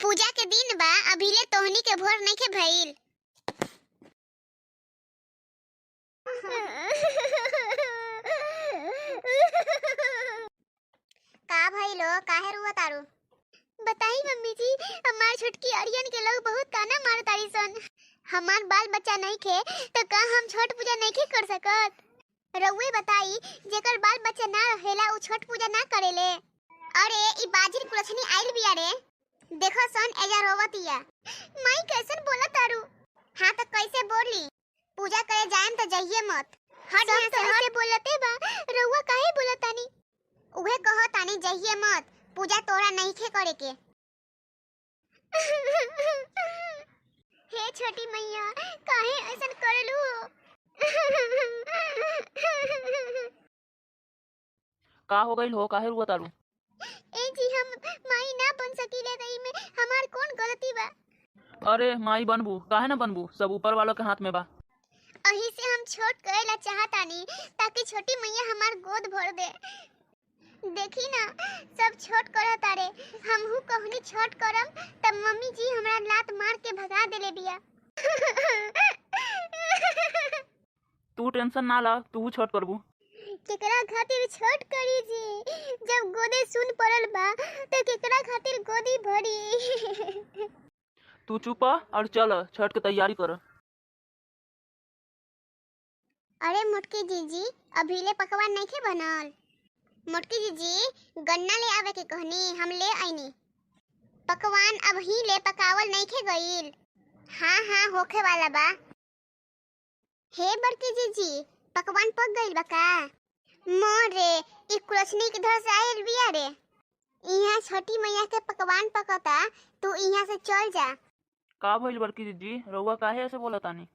पूजा के दिन बा, अभीले तोहनी के भोर नइखे भइल। का भइलो, काहे रुआ तारू? बताई मम्मी जी, हमार छोटकी अरियन के लोग बहुत ताना मार तारी सन। हमार बाल बच्चा नहीं खे तो का हम छठ पूजा नहीं खे कर सकत? रउए बताई, जेकर बाल बच्चा ना रहेला उ छठ पूजा ना करेले? अरे ई बाजिर कुलछनी आइल बिया रे, देखो सन एजा रोवतिया। माई कैसन बोला तारू? हाँ तो कैसे बोली, पूजा करे जाएम तो जइए मत। हट यहाँ से, हट। बोलते बा, रउआ काहे बोलतानी? उहे कहतानी जइए मत, पूजा तोरा नहीं खे करे के। हे छोटी मैया, काहे ऐसन करलू हो? का हो गइल हो, काहे रुआ तारू? ए जी, हम माई ना बन सकीले त में हमार कौन गलती बा? अरे माई बनबू, काहे ना बनबू, सब ऊपर वालों के हाथ में बा। अही से हम छोट करेला चाहतानी ताकि छोटी मैया हमार गोद भर दे। देखी ना, सब छोट करत तारे, हमहू कहनी छोट करम तब मम्मी जी हमरा लात मार के भगा देले बिया। तू टेंशन ना ला, तू छठ करबू। केकरा खातिर छोट करी जी, जब गोदे सुन पड़ल बा तो केकरा खातिर गोदी भरी? तू चुप और चल छठ के तैयारी कर। अरे मोटकी जीजी, अभीले पकवान नहीं खे बनल? मोटकी जीजी गन्ना ले आवे के कहनी, हम ले आईनी। पकवान अब ही ले पकावल नहीं खे गईल? हाँ हाँ होखे वाला बा। हे बड़की जीजी, पकवान पक गईल बा का? मोरे ई कुलछनी किधर से आइल बिया रे? यहाँ छोटी मैया के पकवान पकता, तू यहाँ से चल जा। का भइल बड़की दीदी, रउआ काहे ऐसे बोलतानी?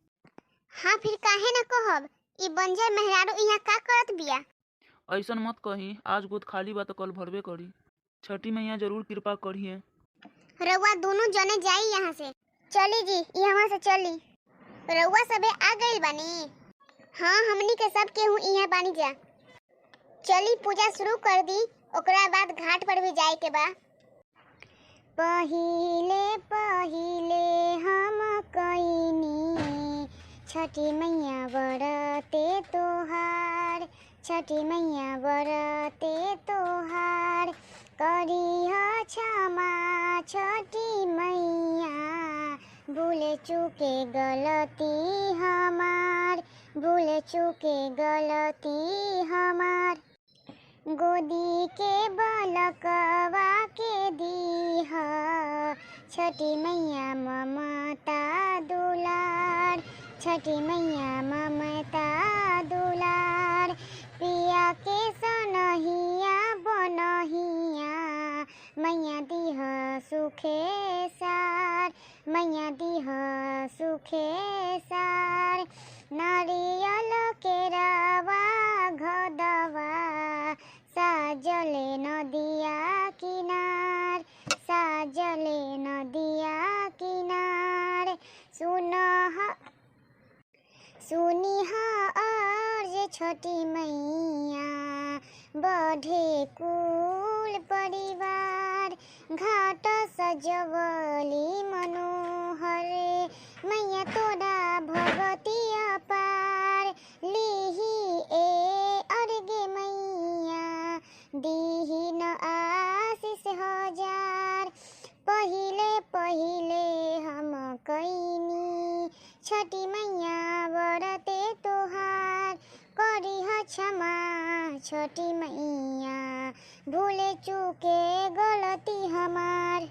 हाँ फिर काहे न कहब, ई बंजर मेहरारू यहाँ का करत बिया? ऐसन मत कही, आज गोद खाली बा तो कल भरबे करी। छठी मैया जरूर कृपा करिए। रउआ दोनों जने जाई यहाँ से। चली जी, यहाँ से चली। रउआ सबे आ गइल बानी? हाँ हमनी के सब केहू यहाँ बानी जा। चली पूजा शुरू कर दी, ओकरा बाद घाट पर भी जाए के बा। पहिले पहिले हम कइनी छठी मैया बरते तोहार, छठी मैया बरते तोहार, करीह क्षमा छठी मैया, भूल चूके गलती हमार, भूल चूके गलती हमार। गोदी के बलकवा के दीह छठी मैया ममता दुलार, छठी मैया ममता दुलार, पिया के सनहिया बनहिया, मैया दीह सुखे सार, मैया दीह सुखे सार। नारियल केरावा घदवा, साजले नदिया किनार, साजले नदिया किनार। सुनिह अर्ज छठी मैया, बढ़े कुल परिवार, घाट सजवली मनोहर, मैया तोरा भगतिया पार, लिही ए अर्घे मैया, दीही न आशीष हजार। पहिले पहिले हम कइनी छठी मैया बरते तोहार, करीह क्षमा छठी मैया, भूले चूके गलती हमार।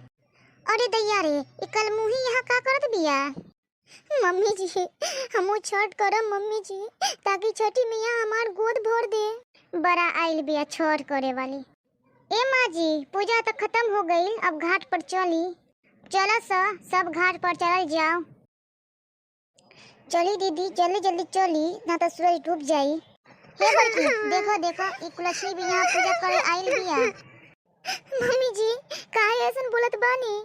अरे दैया रे, ई कलमुही यहाँ का करत बिया? मम्मी जी हमू छठ करब मम्मी जी, ताकि छठी मैया हमार गोद भर दे। बड़ा आइल बिया छठ करे वाली। ए माँ जी, पूजा तो खत्म हो गई, अब घाट पर चली। चलो सब घाट पर चल जाओ। चली दीदी, जल्दी जल्दी चली, ना तो सूरज डूब जाई। हे बड़की, देखो देखो, ई कुलछनी भी यहाँ पूजा करे आइल बिया। मम्मी जी काहे ऐसन बोलत बानी?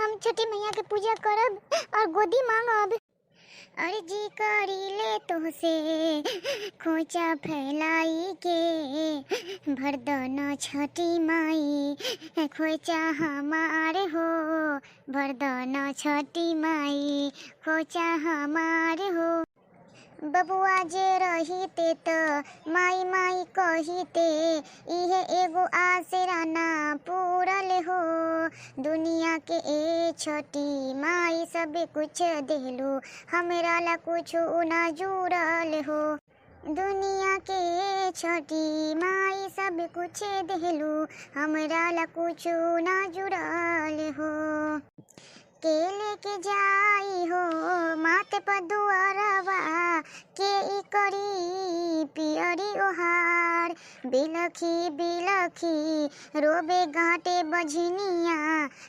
हम छठी मैया के पूजा करब और गोदी मांगब। अर्जी करी ले तोहसे खोचा फैलाई के, भर दो न छठी माई खोचा हमार हो। भरदन छठी माई खोचा हमार हो। बबुआ जे रहीते त माई माई कहिते, इहे एगो आसरा ना पूरल हो। दुनिया के ए छठी माई सब कुछ देहलू, हमरा ला कुछ ना जुड़ल हो। दुनिया के छठी माई सब कुछ देहलू, हमरा ला कुछ ना जुड़ल हो। के लेके जाई हो माथे पर दुआरवा, के ई करी पियरी ओहार। बिलखी बिलखी रोबे घाटे बझनिया,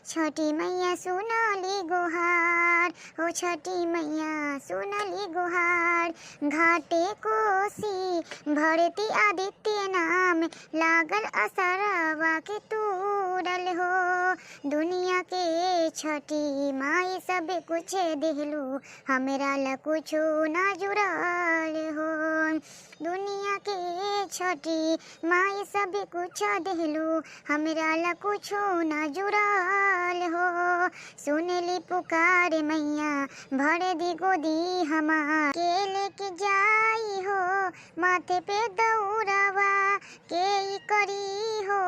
छठी मैया सुनली गोहार हो, छठी मैया सुनली गोहार। घाटे कोसी भरती आदित्य नाम, लागल असरवा के तूरल हो। दुनिया के छठी माई सब कुछ देहलू, हमरा ला कुछ ना जुड़ल हो। दुनिया के छठी माई सब कुछ देहलू, हमरा ला कुछ ना जुड़ल हो। सुनली पुकार मैया भर दी गोदी हमार, के लेके जाई हो माथे पे दौड़वा, के ई करी हो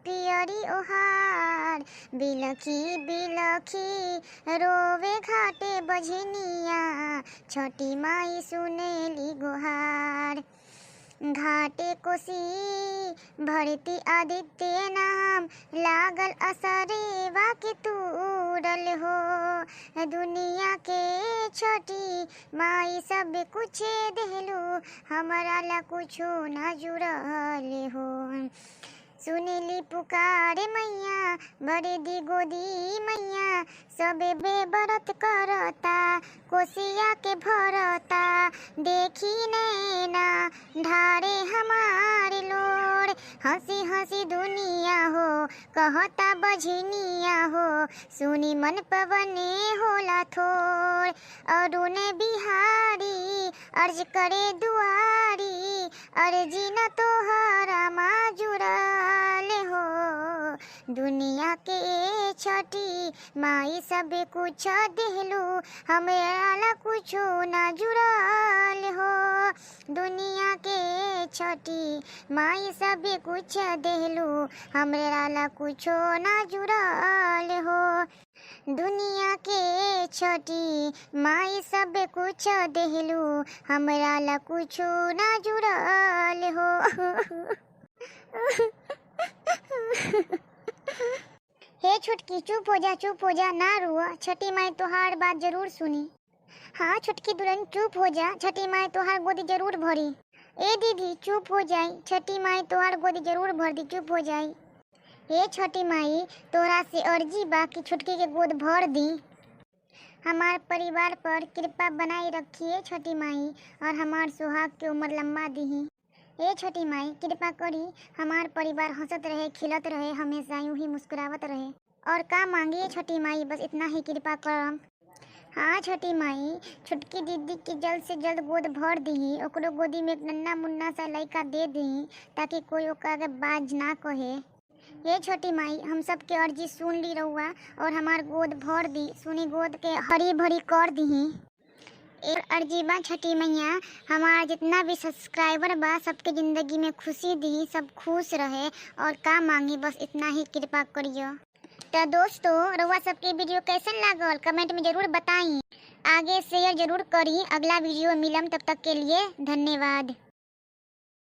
पियरी ओहार। बिलखी बिलखी रोवे घाटे बझनिया, छठी माई सुनेली गोहार। घाटे कोसी भरती आदित्य नाम, लागल असरेवा के तूरल हो। दुनिया के छठी माई सब कुछ देहलू, हमरा ला कुछो ना जुड़ल हो। सुनली पुकार मैया भर दी गोदी मैया, सबे बेबरत करता कोसिया के भरता। देखी नैना ढारे हमार लोर, हंसी हंसी दुनिया हो कहता बझनिया हो। सुनी मन पवने होला थोर, अरुण बिहारी अर्ज करे दुआरी, अर्जी न तोहरा माँ जुड़ल हो। दुनिया के छठी माई सब कुछ देहलू, हमरा ला कुछो ना जुड़ल हो। दुनिया के छठी माई सब कुछ देहलू, हमरा ला कुछो ना जुड़ल हो। दुनिया के छठी माई सब कुछ देहलू, हमरा ला कुछो ना जुड़ल हो। हे छोटकी चुप हो जा, चुप हो जा, ना रुआ, छठी माई तोहार बात जरूर सुनी। हाँ छोटकी दुल्हन चुप हो जा, छठी माई तोहार गोदी जरूर भरी। ए दीदी चुप हो जाई, छठी माई तोहार गोदी जरूर भर दी, चुप हो जाई। हे छठी माई तोरा से अर्जी बा कि छोटकी के गोद भर दी। हमार परिवार पर कृपा बनाई रखिए छठी माई, और हमार सुहाग के उम्र लंबा दीही। हे छठी माई कृपा करी हमार परिवार हंसत रहे, खिलत रहे, हमेशा यूं ही मुस्कुरावत रहे। और का मांगिए छठी माई, बस इतना ही कृपा करम। हाँ छठी माई छोटकी दीदी के जल्द से जल्द गोद भर दीही, ओकरो गोदी में एक नन्ना मुन्ना सा लड़का दे दीही, ताकि कोई ओकरा के बाज ना कहे। हे छोटी माई हम सब के अर्जी सुन ली रहुआ, और हमार गोद भर दी, सुनी गोद के हरी भरी कर दीही। एक अर्जी बा छठी मैया, हमारा जितना भी सब्सक्राइबर बा सबके ज़िंदगी में खुशी दी, सब खुश रहे, और का मांगी बस इतना ही कृपा करियो। तो दोस्तों रउआ सबके वीडियो कैसन लागल कमेंट में जरूर बताई, आगे शेयर जरूर करी। अगला वीडियो मिलम, तब तक के लिए धन्यवाद।